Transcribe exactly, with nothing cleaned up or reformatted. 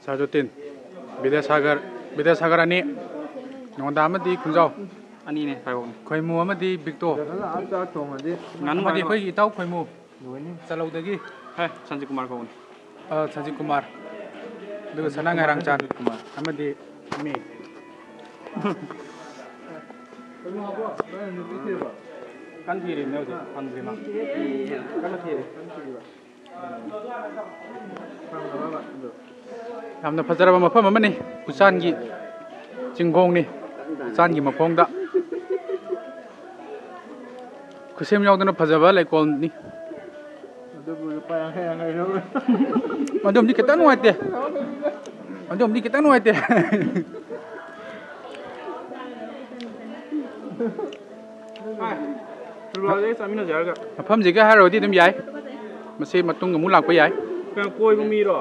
ꯁꯥꯔ ꯖꯣꯇꯤꯟ, ꯕꯤꯗ꯭ꯌꯥꯁꯥꯒꯔ, ꯕꯤꯗ꯭ꯌꯥꯁꯥꯒꯔ ꯑꯅꯤ, ꯅꯣꯡꯉꯣꯟꯗꯥ ꯑꯃꯗꯤ ꯈꯨꯟꯖꯥꯎ, ꯑꯅꯤꯅꯦ ꯍꯥꯏꯔꯛꯎꯅꯦ꯫ ꯈꯣꯏꯃꯨ ꯑꯃꯗꯤ ꯕꯤꯛꯇꯣ, ꯉꯥꯅꯨ ꯑꯃꯗꯤ ꯍꯥꯏꯔꯣ꯫ ꯑꯩꯈꯣꯏꯒꯤ ꯏꯇꯥꯎ ꯈꯣꯏꯃꯨ, ꯂꯣꯏꯅꯤ꯫ ꯆꯥꯂꯧꯗꯒꯤ꯫ ꯍꯦ, ꯁꯟꯖꯤꯠ ꯀꯨꯃꯥꯔ ꯀꯧꯕꯅꯤ꯫ ꯑ, ꯁꯟꯖꯤꯠ ꯀꯨꯃꯥꯔ, ꯑꯗꯨꯒ ꯁꯅꯥ ꯉꯥꯏꯔꯥꯡꯆꯥꯟ, ꯁꯟꯖꯤꯠ ꯀꯨꯃꯥꯔ꯫ ꯑꯃꯗꯤ ꯃꯤ꯫ ꯀꯟ ꯊꯤꯔꯤꯕꯅꯦ ꯍꯧꯖꯤꯛ, ꯐꯪꯗ꯭ꯔꯤ ꯃꯥ꯫ ꯀꯟꯅ ꯊꯤꯔꯤ꯫ ꯌꯥꯝꯅ ꯐꯖꯔꯕ ꯃꯐꯝ ꯑꯃꯅꯤ꯫ ꯎꯆꯥꯟꯒꯤ ꯆꯤꯡꯈꯣꯡꯅꯤ꯫ ꯎꯆꯥꯟꯒꯤ ꯃꯈꯣꯡꯗ ꯈꯨꯠꯁꯦꯝ ꯌꯥꯎꯗꯅ ꯐꯖꯕ ꯂꯩꯀꯣꯜꯅꯤ꯫ ꯑꯗꯨꯕꯨ ꯂꯨꯄꯥ ꯌꯥꯡꯈꯩ ꯌꯥꯡꯈꯩ ꯂꯧꯔꯦ꯫ ꯑꯗꯨꯝꯗꯤ ꯈꯤꯇꯪ ꯅꯨꯡꯉꯥꯏꯇꯦ꯫ ꯑꯗꯨꯝꯗꯤ ꯈꯤꯇꯪ ꯅꯨꯡꯉꯥꯏꯇꯦ꯫ ꯍꯥꯏ, ꯐꯦꯕ꯭ꯔꯨꯋꯥꯔꯤꯗ ꯆꯥꯃꯤꯟꯅꯁꯦ ꯍꯥꯏꯔꯒ꯫ ꯃꯐꯝꯁꯤꯒ ꯍꯥꯏꯔꯨꯔꯗꯤ ꯑꯗꯨꯝ ꯌꯥꯏ꯫ ꯃꯁꯤ ꯃꯇꯨꯡ ꯑꯃꯨꯛ ꯂꯥꯛꯄ ꯌꯥꯏ꯫ ꯀꯩꯅꯣ, ꯀꯣꯏꯕ ꯃꯤꯔꯣ?